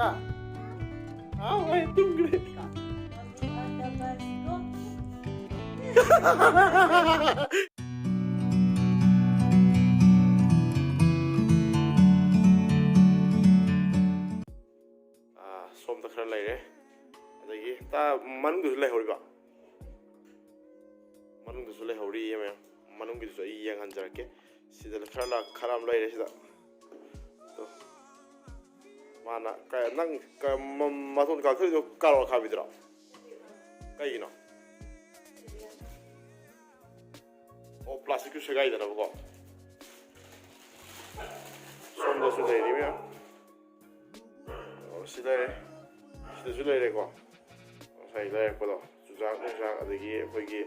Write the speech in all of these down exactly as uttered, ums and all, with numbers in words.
ꯍꯥꯎ, ꯑꯩ ꯇꯨꯝꯈ꯭ꯔꯦ꯫ ꯑꯥ, ꯁꯣꯝꯗ ꯈꯔ ꯂꯩꯔꯦ꯫ ꯑꯗꯒꯤ ꯇꯥ-, ꯃꯅꯨꯡꯗꯁꯨ ꯂꯩꯍꯧꯔꯤꯕ? ꯃꯅꯨꯡꯗꯁꯨ ꯂꯩꯍꯧꯔꯤꯌꯦ ꯃꯌꯥꯝ꯫ ꯃꯅꯨꯡꯒꯤꯗꯨꯁꯨ ꯑꯩ ꯌꯦꯡꯍꯟꯖꯔꯛꯀꯦ꯫ ꯁꯤꯗ ꯈꯔ ꯂꯥꯛ-, ꯈꯔ ꯑꯃ ꯂꯩꯔꯦ ꯁꯤꯗ꯫ ꯇꯣ꯫ ꯃꯥꯅ ꯀ-, ꯅꯪ ꯀ-, ꯃ-, ꯃꯇꯣꯟ ꯀꯥꯔꯛꯇꯣꯏꯗꯣ ꯀꯥꯔꯣ ꯑꯈꯥꯕꯤꯗꯨꯔꯣ? ꯀꯩꯒꯤꯅꯣ? ꯑꯣ, ꯄ꯭ꯂꯥꯁꯇꯤꯛꯁꯨ ꯁꯦꯒꯥꯏꯗꯅꯕꯀꯣ꯫ ꯁꯣꯝꯗꯁꯨ ꯂꯩꯔꯤ ꯃꯌꯥꯝ꯫ ꯑꯣ, ꯁꯤ ꯂꯩꯔꯦ꯫ ꯁꯤꯗꯁꯨ ꯂꯩꯔꯦꯀꯣ꯫ ꯉꯁꯥꯏ ꯂꯩꯔꯛꯄꯗꯣ꯫ ꯆꯨꯖꯥꯛ ꯅꯨꯡꯖꯥꯛ, ꯑꯗꯒꯤ ꯑꯩꯈꯣꯏꯒꯤ,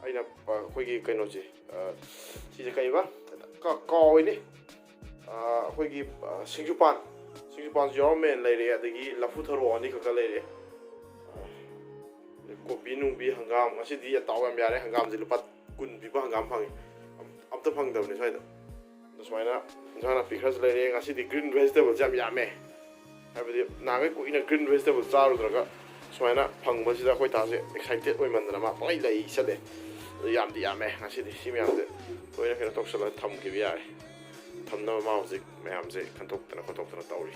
ꯑꯩꯅ, ꯑ, ꯑꯩꯈꯣꯏꯒꯤ ꯀꯩꯅꯣꯁꯦ, ꯑ, ꯁꯤꯁꯦ ꯀꯩꯕ? ꯀ-, ꯀꯥꯎꯏꯅꯦ꯫ ꯑ, ꯑꯩꯈꯣꯏꯒꯤ, ꯑ, ꯁꯤꯡꯖꯨꯄꯥꯟ꯫ ꯁꯤꯡꯖꯨꯄꯥꯟꯁꯨ ꯌꯥꯎꯔꯝꯃꯦ, ꯂꯩꯔꯦ꯫ ꯑꯗꯒꯤ ꯂꯐꯨ ꯊꯔꯣ ꯑꯅꯤꯈꯛꯀ ꯂꯩꯔꯦ꯫ ꯑꯗꯩ ꯀꯣꯕꯤ ꯅꯨꯡꯕꯤ, ꯍꯪꯒꯥꯝ, ꯉꯁꯤꯗꯤ ꯗꯥꯎ ꯌꯥꯝ ꯌꯥꯔꯦ, ꯍꯪꯒꯥꯝꯁꯦ ꯂꯨꯄꯥ ꯀꯨꯟ ꯄꯤꯕ ꯍꯪꯒꯥꯝ ꯐꯪꯉꯤ꯫ ꯑꯝ-, ꯑꯝꯇ ꯐꯪꯗꯕꯅꯤ ꯁ꯭ꯋꯥꯏꯗ꯫ ꯑꯗꯣ ꯁꯨꯃꯥꯏꯅ ꯏꯟꯁꯥꯡ ꯅꯥꯄꯤ ꯈꯔꯁꯨ ꯂꯩꯔꯦ꯫ ꯉꯁꯤꯗꯤ green vegetables ꯌꯥꯝ ꯌꯥꯝꯃꯦ꯫ ꯍꯥꯏꯕꯗꯤ ꯅꯍꯥꯟꯈꯩ ꯀꯨꯏꯅ green vegetable ꯆꯥꯔꯨꯗ꯭ꯔꯒ ꯁꯨꯃꯥꯏꯅ ꯐꯪꯕꯁꯤꯗ ꯑꯩꯈꯣꯏ ꯗꯥꯁꯦ excited ꯑꯣꯏꯃꯟꯗꯅ ꯃꯥ ꯄꯪꯂꯩ ꯂꯩ ꯆꯠꯂꯦ꯫ ꯑꯗꯨ ꯌꯥꯝꯗꯤ ꯌꯥꯝꯃꯦ ꯉꯁꯤꯗꯤ꯫ ꯁꯤ ꯃꯌꯥꯝꯁꯦ ꯂꯣꯏꯅ ꯀꯩꯅꯣ ꯇꯧꯁꯜꯂꯒ ꯊꯝꯈꯤꯕ ꯌꯥꯔꯦ꯫ ꯊꯝꯅꯕ ꯃꯥ ꯍꯧꯖꯤꯛ ꯃꯌꯥꯝꯁꯦ ꯈꯟꯇꯣꯛꯇꯅ ꯈꯣꯠꯇꯣꯛꯇꯅ ꯇꯧꯔꯤ꯫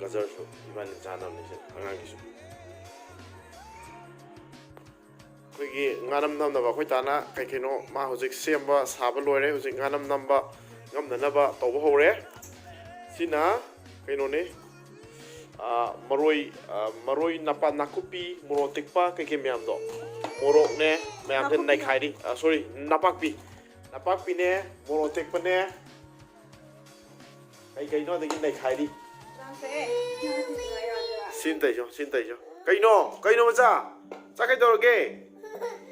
ꯒꯖꯔꯁꯨ ꯏꯕꯥꯅꯤ ꯆꯥꯅꯕꯅꯤ ꯁꯤꯗ, ꯑꯉꯥꯡꯒꯤꯁꯨ꯫ ꯑꯩꯈꯣꯏꯒꯤ ꯉꯥꯅꯝ ꯅꯝꯅꯕ ꯑꯩꯈꯣꯏ ꯗꯥꯅ ꯀꯩ ꯀꯩꯅꯣ ꯃꯥ ꯍꯧꯖꯤꯛ ꯁꯦꯝꯕ ꯁꯥꯕ ꯂꯣꯏꯔꯦ꯫ ꯍꯧꯖꯤꯛ ꯉꯥꯅꯝ ꯅꯝꯕ ꯉꯝꯅꯅꯕ ꯇꯧꯕ ꯍꯧꯔꯦ꯫ ꯁꯤꯅ ꯀꯩꯅꯣꯅꯦ, ꯑꯥ, ꯃꯔꯣꯏ, ꯑꯥ, ꯃꯔꯣꯏ ꯅꯄꯥ-, ꯅꯥꯀꯨꯞꯄꯤ, ꯃꯣꯔꯣꯛ ꯑꯇꯦꯛꯄ, ꯀꯩꯀꯩ ꯃꯌꯥꯝꯗꯣ, ꯃꯣꯔꯣꯛꯅꯦ, ꯃꯌꯥꯝꯁꯦ ꯅꯥꯀꯨꯞꯄꯤ꯫ ꯅꯩꯈꯥꯏꯔꯤ꯫ ꯑꯥ, sorry, ꯅꯄꯥꯛꯄꯤ, ꯅꯄꯥꯛꯄꯤꯅꯦ, ꯃꯣꯔꯣꯛ ꯑꯇꯦꯛꯄꯅꯦ, ꯀꯩ ꯀꯩꯅꯣ ꯑꯗꯒꯤ ꯅꯩꯈꯥꯏꯔꯤ꯫ ꯆꯥꯁꯦ꯫ ꯁꯤ ꯑꯝꯇ ꯌꯦꯡꯉꯣ, ꯁꯤ ꯑꯝꯇ ꯌꯦꯡꯉꯣ꯫ ꯀꯩꯅꯣ? ꯀꯩꯅꯣ ꯃꯆꯥ? ꯆꯥ ꯀꯩꯗꯧꯔꯒꯦ?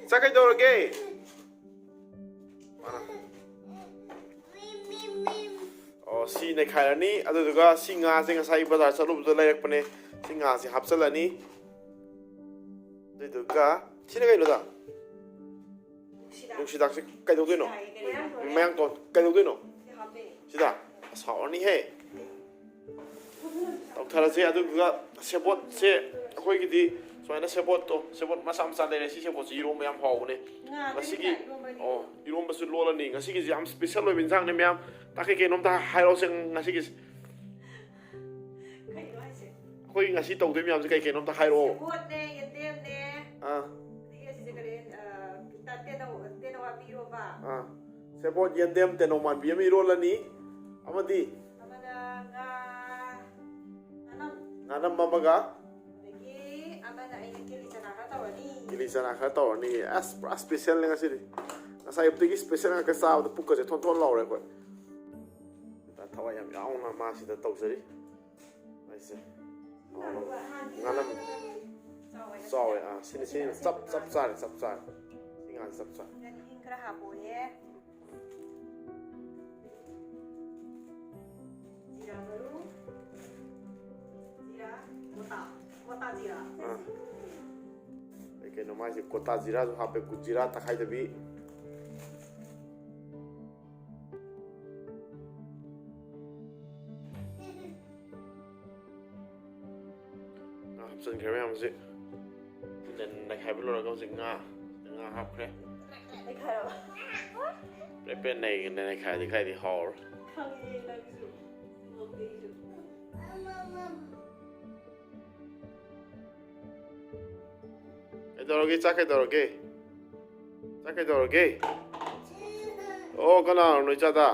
ꯆꯥ ꯀꯩꯗꯧꯔꯒꯦ? ꯑꯣ, ꯁꯤ ꯅꯩꯈꯥꯏꯔꯅꯤ꯫ ꯑꯗꯨꯗꯨꯒ ꯁꯤ ꯉꯥꯁꯦ ꯉꯁꯥꯏ ꯕꯖꯥꯔ ꯆꯠꯂꯨꯕꯗ ꯂꯩꯔꯛꯄꯅꯦ꯫ ꯁꯤ ꯉꯥꯁꯦ ꯍꯥꯞꯆꯤꯜꯂꯅꯤ꯫ ꯑꯗꯨꯗꯨꯒ ꯁꯤꯅ ꯀꯩꯅꯣꯗ? ꯅꯨꯡꯁꯤꯗꯥꯛꯁꯦ ꯀꯩꯗꯧꯗꯣꯏꯅꯣ? ꯃꯌꯥꯡ ꯇꯣꯟ ꯀꯩꯗꯧꯗꯣꯏꯅꯣ? ꯁꯤꯗ? ꯑꯁ, ꯍꯥꯎꯔꯅꯤꯍꯦ꯫ ꯇꯧꯊꯔꯁꯦ꯫ ꯑꯗꯨꯗꯨꯒ ꯁꯦꯕꯣꯠꯁꯦ ꯑꯩꯈꯣꯏꯒꯤꯗꯤ ꯁꯨꯃꯥꯏꯅ ꯁꯦꯕꯣꯠꯇꯣ, ꯁꯦꯕꯣꯠ ꯃꯆꯥ ꯃꯆꯥ ꯂꯩꯔꯦ꯫ ꯁꯤ ꯁꯦꯕꯣꯠꯁꯤ ꯏꯔꯣꯝꯕ ꯌꯥꯝ ꯍꯥꯎꯕꯅꯦ꯫ ꯉꯁꯤꯒꯤ, ꯑꯣ, ꯏꯔꯣꯝꯕꯁꯨ ꯂꯣꯜꯂꯅꯤ꯫ ꯉꯁꯤꯒꯤꯁꯦ ꯌꯥꯝ ꯏꯁꯄꯤꯁꯦꯜ ꯑꯣꯏꯕ ꯏꯟꯁꯥꯡꯅꯦ ꯃꯌꯥꯝ꯫ ꯇꯥꯛꯀꯩ ꯀꯩꯅꯣꯝꯇ ꯍꯥꯏꯔꯛꯑꯣꯁꯦ ꯉꯁꯤꯒꯤꯁꯦ꯫ ꯀꯩꯅꯣ ꯍꯥꯏꯁꯦ? ꯑꯩꯈꯣꯏ ꯉꯁꯤ ꯇꯧꯗꯣꯏ ꯃꯌꯥꯝꯁꯦ ꯀꯩ ꯀꯩꯅꯣꯝꯇ ꯍꯥꯏꯔꯛꯑꯣ꯫ ꯁꯦꯕꯣꯠꯅꯦ, ꯌꯦꯟꯗꯦꯝꯅꯦ꯫ ꯑꯥ꯫ ꯑꯗꯒꯤ ꯑꯁꯤꯁꯦ ꯀꯔꯤ, ꯑ, ꯇ-, ꯇꯦꯅꯧ-, ꯇꯦꯅꯧꯋꯥ ꯄꯤꯔꯣꯕ꯫ ꯑꯥ꯫ ꯁꯦꯕꯣꯠ, ꯌꯦꯟꯗꯦꯝ, ꯇꯦꯅꯧ ꯃꯥꯟꯕꯤ ꯑꯃ ꯏꯔꯣꯜꯂꯅꯤ꯫ ꯑꯃꯗꯤ? ꯑꯃꯅ ꯉꯥ, ꯉꯥꯅꯝ꯫ ꯉꯥꯅꯝ ꯑꯃꯒ? ꯑꯗꯒꯤ ꯑꯃꯅ ꯑꯩꯅ ꯀꯦꯂꯤ ꯆꯅꯥ ꯈꯔ ꯇꯧꯔꯅꯤ꯫ ꯀꯦꯂꯤ ꯆꯅꯥ ꯈꯔ ꯇꯧꯔꯅꯤ꯫ ꯑꯁ, ꯄꯨꯔꯥ ꯏꯁꯄꯤꯁꯦꯜꯅꯦ ꯉꯁꯤꯗꯤ꯫ ꯉꯁꯥꯏ ꯑꯌꯨꯛꯇꯒꯤ ꯏꯁꯄꯤꯁꯦꯜ ꯉꯥꯛꯇ ꯆꯥꯕꯗ ꯄꯨꯛꯀꯁꯦ ꯊꯣꯟ ꯊꯣꯟ ꯂꯥꯎꯔꯦ ꯑꯩꯈꯣꯏ꯫ ꯊꯋꯥꯏ ꯌꯥꯝ ꯌꯥꯎꯅ ꯃꯥ ꯁꯤꯗ ꯇꯧꯖꯔꯤ꯫ ꯑꯩꯁꯦ ꯉꯥꯅꯝ ꯆꯥꯎꯋꯦ꯫ ꯑꯥ, ꯁꯤꯅ, ꯁꯤꯅ ꯆꯞ, ꯆꯞ ꯆꯥꯔꯦ, ꯆꯞ ꯆꯥꯔꯦ꯫ ꯁꯤ ꯉꯥꯁꯦ ꯆꯞ ꯆꯥꯔꯦ꯫ ꯈꯔ ꯍꯥꯞꯄꯣꯌꯦ꯫ ꯖꯤꯔꯥ ꯃꯔꯨ, ꯖꯤꯔꯥ, ꯒꯣꯇꯥ, ꯒꯣꯇꯥ ꯖꯤꯔꯥ꯫ ꯑꯥ꯫ ꯑꯩ ꯀꯩꯅꯣ ꯃꯥꯏꯁꯦ ꯒꯣꯇꯥ ꯖꯤꯔꯥꯁꯨ ꯍꯥꯞꯄꯦ, ꯒꯨꯠ ꯖꯤꯔꯥ ꯇꯛꯈꯥꯏꯗꯕꯤ꯫ ꯉꯥ ꯍꯥꯞꯆꯤꯟꯈ꯭ꯔꯦ ꯃꯌꯥꯝꯁꯦ꯫ ꯅꯩꯈꯥꯏꯕ ꯂꯣꯏꯔꯒ ꯍꯧꯖꯤꯛ ꯉꯥ, ꯉꯥ ꯍꯥꯞꯈ꯭ꯔꯦ꯫ ꯅꯩꯈꯥꯏꯔꯕ? ꯄ꯭ꯔꯦ ꯄ꯭ꯔꯦ ꯅꯩ-, ꯅꯩꯈꯥꯏꯔꯗꯤ ꯈꯔꯗꯤ ꯍꯥꯎꯔꯣꯏ꯫ ꯈꯪꯉꯦ ꯅꯪꯁꯨ꯫ ꯅꯣꯛꯇꯦ ꯑꯩꯁꯨ꯫ ꯀꯩꯗꯧꯔꯒꯦ? ꯆꯥꯛ ꯀꯩꯗꯧꯔꯒꯦ? ꯆꯥꯛ ꯀꯩꯗꯧꯔꯒꯦ? ꯑꯣ, ꯀꯅꯥꯅꯣ ꯅꯣꯏ ꯆꯥꯗ?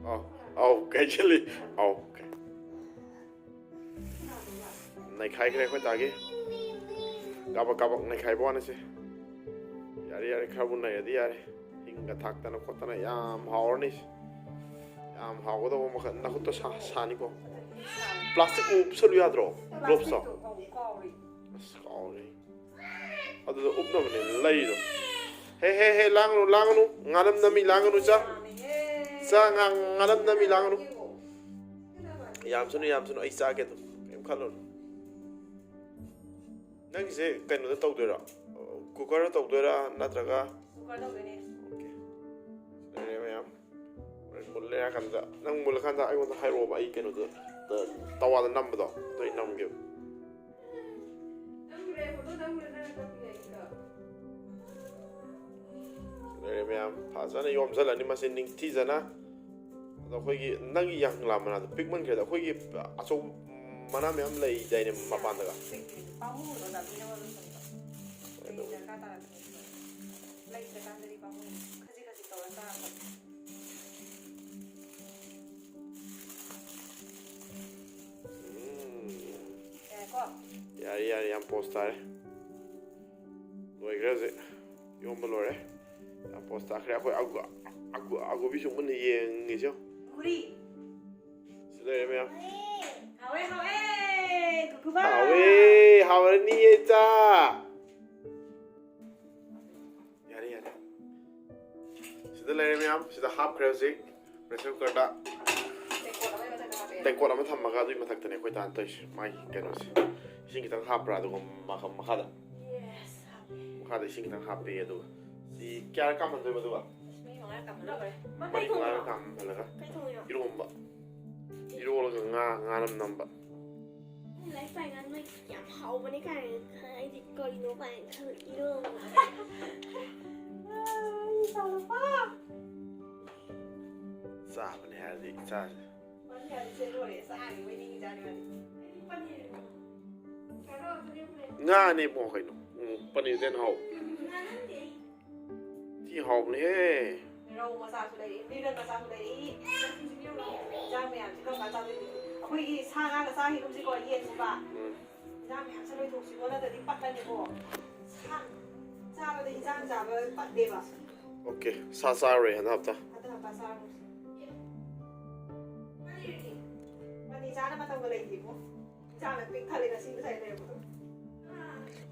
ꯑꯧ, ꯑꯧ, ꯀꯩ ꯆꯤꯜꯂꯤ? ꯑꯧ, ꯀꯩ-, ꯅꯩꯈꯥꯏꯈ꯭ꯔꯦ ꯑꯩꯈꯣꯏ ꯇꯥꯒꯤ꯫ ꯀꯥꯕꯛ ꯀꯥꯕꯛ ꯅꯩꯈꯥꯏꯕ ꯋꯥꯅꯤꯁꯦ꯫ ꯌꯥꯔꯦ, ꯌꯥꯔꯦ, ꯈꯔꯕꯨ ꯅꯩꯔꯗꯤ ꯌꯥꯔꯦ꯫ ꯍꯤꯡꯒ ꯊꯥꯛꯇꯅ ꯈꯣꯠꯇꯅ ꯌꯥꯝ ꯍꯥꯎꯔꯅꯤ꯫ ꯌꯥꯝ ꯍꯥꯎꯒꯗꯧꯕ ꯃꯈꯜ꯫ ꯅꯈꯨꯠꯇꯣ ꯁꯥ-, ꯁꯥꯅꯤꯀꯣ꯫ ꯄ꯭ꯂꯥꯁꯇꯤꯛ ꯎꯞꯁꯜꯂꯨ ꯌꯥꯗ꯭ꯔꯣ? ꯒ꯭ꯂꯣꯞꯁꯇꯣ꯫ ꯄ꯭ꯂꯥꯁꯇꯤꯛꯇꯣ ꯀꯥꯎ-, ꯀꯥꯎꯔꯤ꯫ ꯑꯁ, ꯀꯥꯎꯔꯦ꯫ ꯑꯗꯨꯗ ꯎꯞꯅꯕꯅꯦ ꯂꯩꯗꯣ꯫ ꯍꯦ, ꯍꯦ, ꯍꯦ, ꯂꯥꯡꯒꯅꯨ, ꯂꯥꯡꯒꯅꯨ꯫ ꯉꯥꯅꯝ ꯅꯝꯃꯤ, ꯂꯥꯡꯒꯅꯨ, ꯆꯥ꯫ ꯆꯥ, ꯉꯥ-, ꯉꯥꯅꯝ ꯅꯝꯃꯤ, ꯂꯥꯡꯒꯅꯨ꯫ ꯌꯥꯝꯁꯅꯨ, ꯌꯥꯝꯁꯅꯨ, ꯑꯩ ꯆꯥꯒꯦ ꯑꯗꯨꯝ꯫ ꯀꯩꯝ ꯈꯜꯂꯨꯅꯨ꯫ ꯅꯪꯒꯤꯁꯦ ꯀꯩꯅꯣꯗ ꯇꯧꯗꯣꯏꯔꯣ? ꯀꯨꯀꯔꯗ ꯇꯧꯗꯣꯏꯔꯥ ꯅꯠꯇ꯭ꯔꯒ? ꯀꯨꯀꯔ ꯇꯧꯗꯣꯏꯅꯦ꯫ ꯑꯣꯀꯦ꯫ ꯂꯩꯔꯦ ꯃꯌꯥꯝ꯫ ꯍꯣꯔꯦꯟ ꯃꯨꯜꯂꯦ ꯍꯥꯏꯔ ꯀꯥꯟꯗ, ꯅꯪ ꯃꯨꯜꯂꯀꯥꯟꯗ ꯑꯩꯉꯣꯟꯗ ꯍꯥꯏꯔꯛꯑꯣꯕ, ꯑꯩ ꯀꯩꯅꯣꯗ ꯇꯋꯥꯗ ꯅꯝꯕꯗꯣ ꯑꯗꯨ ꯑꯩ ꯅꯝꯒꯦꯕ꯫ ꯂꯩꯔꯦ ꯃꯌꯥꯝ, ꯐꯖꯅ ꯌꯣꯝꯁꯤꯜꯂꯅꯤ ꯃꯁꯤ ꯅꯤꯡꯊꯤꯖꯅ꯫ ꯑꯗꯣ ꯑꯩꯈꯣꯏꯒꯤ ꯅꯪꯒꯤ ꯌꯥꯡꯂꯥ ꯃꯅꯥꯗꯣ ꯄꯤꯛꯃꯟꯈ꯭ꯔꯦꯗ, ꯑꯩꯈꯣꯏꯒꯤ ꯑꯆꯧꯕ ꯃꯅꯥ ꯃꯌꯥꯝ ꯂꯩꯗꯥꯏꯅꯦ ꯃꯄꯥꯟꯗꯒ꯫ ꯄꯥꯝꯃꯨꯗ꯭ꯔꯣ ꯅꯥꯄꯤꯅ ꯃꯔꯣꯟ ꯊꯝꯕ? ꯑꯗꯨ ꯗꯔꯀꯥꯔ ꯇꯥꯔꯛꯄ ꯂꯩꯇ꯭ꯔꯀꯥꯟꯗꯗꯤ ꯄꯥꯝꯃꯨꯏ꯫ ꯈꯖꯤꯛ ꯈꯖꯤꯛ ꯇꯧꯔ ꯆꯥꯔꯛꯄ꯫ ꯎꯝ꯫ ꯌꯥꯔꯦꯀꯣ? ꯌꯥꯔꯦ, ꯌꯥꯔꯦ, ꯌꯥꯝ ꯄꯣꯁ ꯇꯥꯔꯦ꯫ ꯂꯣꯏꯈ꯭ꯔꯦ ꯍꯧꯖꯤꯛ꯫ ꯌꯣꯝꯕ ꯂꯣꯏꯔꯦ꯫ ꯌꯥꯝ ꯄꯣꯁ ꯇꯥꯈ꯭ꯔꯦ꯫ ꯑꯩꯈꯣꯏ ꯑꯒꯨ-, ꯑꯒꯨ-, ꯑꯒꯨꯕꯤꯁꯨ ꯃꯨꯟꯅ ꯌꯦꯡꯉꯤꯁꯦ ꯌꯦꯡꯉꯨ꯫ ꯁꯤ ꯂꯩꯔꯦ ꯃꯌꯥꯝ꯫ ꯍꯥꯎꯋꯦ, ꯍꯥꯎꯋꯦ, ꯀꯨꯀꯨꯕꯥ꯫ ꯍꯥꯎꯋꯦ, ꯍꯥꯎꯔꯅꯤꯌꯦ ꯆꯥ꯫ ꯌꯥꯔꯦ, ꯌꯥꯔꯦ꯫ ꯁꯤꯗ ꯂꯩꯔꯦ ꯃꯌꯥꯝ, ꯁꯤꯗ ꯍꯥꯞꯈ꯭ꯔꯦ ꯍꯧꯖꯤꯛ ꯄ꯭ꯔꯦꯁꯔ ꯀꯨꯀꯔꯗ꯫ ꯇꯦꯡꯀꯣꯠ ꯑꯃꯒꯤ ꯃꯊꯛꯇ ꯍꯥꯞꯄꯦ꯫ ꯇꯦꯡꯀꯣꯠ ꯑꯃ ꯊꯝꯃꯒ ꯑꯗꯨꯒꯤ ꯃꯊꯛꯇꯅꯦ ꯑꯩꯈꯣꯏ ꯗꯥꯅ ꯇꯧꯔꯤꯁꯦ꯫ ꯃꯥꯒꯤ ꯀꯩꯅꯣꯁꯦ, ꯏꯁꯤꯡ ꯈꯤꯇꯪ ꯍꯥꯞꯄ꯭ꯔꯥ? ꯑꯗꯨꯒ ꯃꯈ-, ꯃꯈꯥꯗ, Yes, ꯍꯥꯞꯄꯦ꯫ ꯃꯈꯥꯗ ꯏꯁꯤꯡ ꯈꯤꯇꯪ ꯍꯥꯞꯄꯦ꯫ ꯑꯗꯨꯒ ꯁꯤ ꯀꯌꯥꯔꯛ ꯀꯥꯝꯍꯟꯗꯣꯏꯕ? ꯑꯗꯨꯒ ꯃꯤ ꯃꯉꯥ ꯀꯥꯝꯍꯜꯂꯣ꯫ ꯃꯔꯤ ꯃꯉꯥ ꯀꯥꯝꯍꯜꯂꯒ ꯀꯩ ꯊꯣꯡꯉꯤꯅꯣ? ꯏꯔꯣꯝꯕ, ꯏꯔꯣꯜꯂꯒ ꯉꯥ, ꯉꯥ ꯅꯝ ꯅꯝꯕ꯫ ꯂꯥꯏꯔꯤꯛ ꯄꯥꯏ ꯀꯥꯟꯗ ꯅꯣꯏ ꯌꯥꯝ ꯍꯥꯎꯕꯅꯦ ꯀꯥꯏꯅ ꯑꯩꯗꯤ ꯀꯩꯅꯣ ꯀꯥꯏꯅ ꯈꯜꯂ ꯏꯔꯣꯟꯕ꯫ ꯆꯥꯕꯅꯦ ꯍꯥꯏꯔꯗꯤ ꯏꯆꯥꯁꯦ꯫ ꯉꯥꯅꯦ ꯏꯕꯨꯡꯉꯣ ꯀꯩꯅꯣ꯫ ꯎꯝ, ꯄꯅꯤꯔꯗꯩ ꯍꯦꯟꯅ ꯍꯥꯎ꯫ ꯊꯤ ꯍꯥꯎꯕꯅꯦꯍꯦ꯫ ꯔꯧ ꯃꯆꯥꯁꯨ ꯂꯩꯔꯛꯏ, ꯃꯤꯔꯒꯟ ꯃꯆꯥꯁꯨ ꯂꯩꯔꯛꯏ꯫ ꯏꯟꯖꯥꯡ ꯃꯌꯥꯝꯁꯤ ꯀꯔꯝ ꯀꯥꯟ ꯆꯥꯗꯣꯏꯅꯣ? ꯑꯩꯈꯣꯏꯒꯤ ꯁꯥ ꯉꯥꯒ ꯆꯥꯈꯤꯒꯨꯝꯁꯤꯀꯣ, ꯌꯦꯟꯁꯤꯒ꯫ ꯎꯝ꯫ ꯏꯟꯖꯥꯡ ꯃꯌꯥꯝꯁꯦ ꯂꯣꯏꯊꯣꯛꯁꯤꯀꯣ, ꯅꯠꯇ꯭ꯔꯗꯤ ꯄꯠꯂꯅꯤꯀꯣ꯫ ꯁꯥ ꯆꯥꯕꯗ ꯏꯟꯖꯥꯡ ꯆꯥꯕ ꯄꯠꯂꯦꯕ꯫ ꯑꯣꯀꯦ, ꯁꯥ ꯆꯥꯔꯣꯏ ꯍꯟꯗꯛ ꯍꯞꯇꯥ꯫ ꯍꯟꯗꯛ ꯍꯞꯇꯥ ꯆꯥꯔꯣꯏ꯫ ꯄꯅꯤꯔꯗꯤ? ꯄꯅꯤꯔ ꯆꯥꯅ ꯃꯇꯝꯒ ꯂꯩꯇꯦꯕꯣ꯫ ꯏꯟꯖꯥꯡꯅ ꯄꯤꯛ ꯊꯜꯂꯦ ꯉꯁꯤ ꯉꯁꯥꯏ ꯂꯩꯔꯛꯄꯗꯣ꯫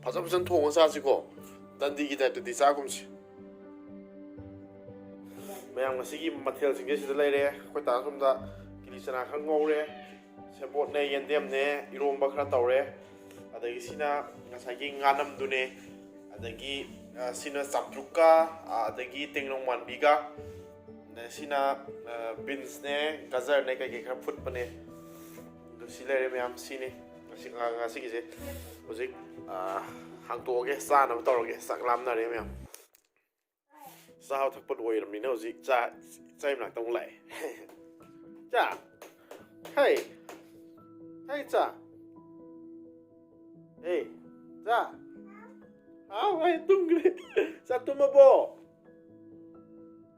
ꯐꯖ ꯐꯖꯅ ꯊꯣꯡꯉ ꯆꯥꯁꯤꯀꯣ꯫ ꯗꯟꯗꯤꯒꯤ ꯇꯥꯏꯞꯇꯗꯤ ꯆꯥꯒꯨꯝꯁꯤ꯫ ꯃꯌꯥꯝ ꯉꯁꯤꯒꯤ ꯃꯊꯦꯜꯁꯤꯡꯁꯦ ꯁꯤꯗ ꯂꯩꯔꯦ꯫ ꯑꯩꯈꯣꯏ ꯇꯥꯅ ꯁꯣꯝꯗ ꯀꯤꯂꯤ ꯆꯅꯥ ꯈꯔ ꯉꯧꯔꯦ꯫ ꯁꯦꯕꯣꯠꯅꯦ, ꯌꯦꯟꯗꯦꯝꯅꯦ, ꯏꯔꯣꯝꯕ ꯈꯔ ꯇꯧꯔꯦ꯫ ꯑꯗꯒꯤ ꯁꯤꯅ ꯉꯁꯥꯏꯒꯤ ꯉꯥꯅꯝꯗꯨꯅꯦ꯫ ꯑꯗꯒꯤ, ꯑ, ꯁꯤꯅ ꯆꯥꯇ꯭ꯔꯨꯛꯀ, ꯑ, ꯑꯗꯒꯤ ꯇꯦꯡꯅꯧ ꯃꯥꯟꯕꯤꯒ꯫ ꯑꯗ ꯁꯤꯅ, ꯑ, ꯕꯤꯟꯁꯅꯦ, ꯒꯖꯔꯅꯦ, ꯀꯩꯀꯩ ꯈꯔ ꯐꯨꯠꯄꯅꯦ꯫ ꯁꯤ ꯂꯩꯔꯦ ꯃꯌꯥꯝ, ꯁꯤꯅꯤ ꯉꯁꯤ, ꯉ-, ꯉꯁꯤꯒꯤꯁꯦ꯫ ꯍꯧꯖꯤꯛ, ꯑꯥ, ꯍꯥꯡꯇꯣꯛꯑꯒꯦ, ꯆꯥꯅꯕ ꯇꯧꯔꯒꯦ꯫ ꯆꯥꯛ ꯂꯥꯝꯅꯔꯦ ꯃꯌꯥꯝ꯫ ꯆꯥꯕ ꯊꯛꯄ ꯂꯣꯏꯔꯕꯅꯤꯅ ꯍꯧꯖꯤꯛ ꯆꯥ, ꯆꯥꯏ ꯃꯅꯥꯛꯇ ꯑꯃꯨꯛ ꯂꯥꯛꯑꯦ꯫ ꯆꯥ꯫ ꯍꯩ꯫ ꯍꯩ, ꯆꯥ꯫ ꯑꯦ, ꯆꯥ꯫ ꯍꯥꯎ, ꯑꯩ ꯇꯨꯝꯈ꯭ꯔꯦ꯫ ꯆꯥ ꯇꯨꯝꯃꯕꯣ?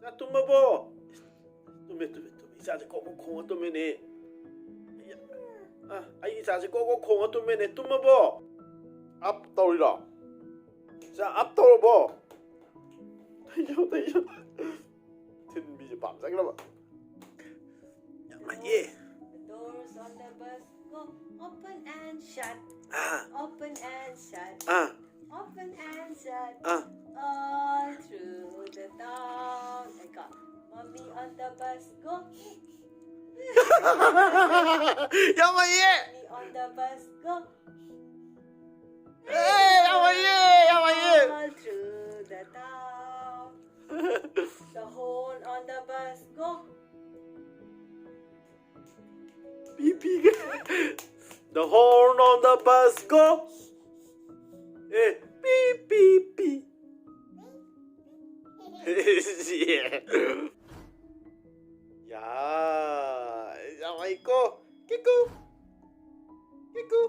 ꯆꯥ ꯇꯨꯝꯃꯕꯣ? ꯇꯨꯝꯃꯦ, ꯇꯨꯝꯃꯦ, ꯇꯨꯝꯃꯦ꯫ ꯏꯆꯥꯁꯦ ꯀꯣꯛ ꯀꯣꯛ ꯈꯣꯡꯉ ꯇꯨꯝꯃꯦꯅꯦ꯫ ꯑ, ꯑꯩ ꯏꯆꯥꯁꯦ ꯀꯣꯛ ꯀꯣꯛ ꯈꯣꯡꯉ ꯇꯨꯝꯃꯦꯅꯦ꯫ ꯇꯨꯝꯃꯕꯣ? ꯑꯞ ꯇꯧꯔꯤꯔꯣ? ꯏꯆꯥ, ꯑꯞ ꯇꯧꯔꯕꯣ? ꯇꯩꯌꯣ, ꯇꯩꯌꯣ꯫ ꯊꯤꯟꯕꯤꯁꯦ ꯄꯥꯝꯖꯈ꯭ꯔꯕ꯫ ꯌꯥꯝ ꯍꯩꯌꯦ꯫ The doors on the bus go open and shut, ah, open and shut, ah, open and shut, ah. All through the town. ꯑꯩꯀꯣ, Mommy on the bus go. ꯌꯥꯝ ꯍꯩꯌꯦ꯫ Mommy on the bus go. ꯑꯦ, ꯌꯥꯝ ꯍꯩꯌꯦ, ꯌꯥꯝ ꯍꯩꯌꯦ꯫ All through the town. The horn on the bus go. ꯄꯤ ꯄꯤꯒ꯫ The horn on the bus go. ꯑꯦ, ꯄꯤ, ꯄꯤ, ꯄꯤ꯫ ꯌꯥ, ꯌꯥꯝ ꯍꯩꯀꯣ꯫ ꯀꯤꯀꯨ꯫ ꯀꯤꯀꯨ꯫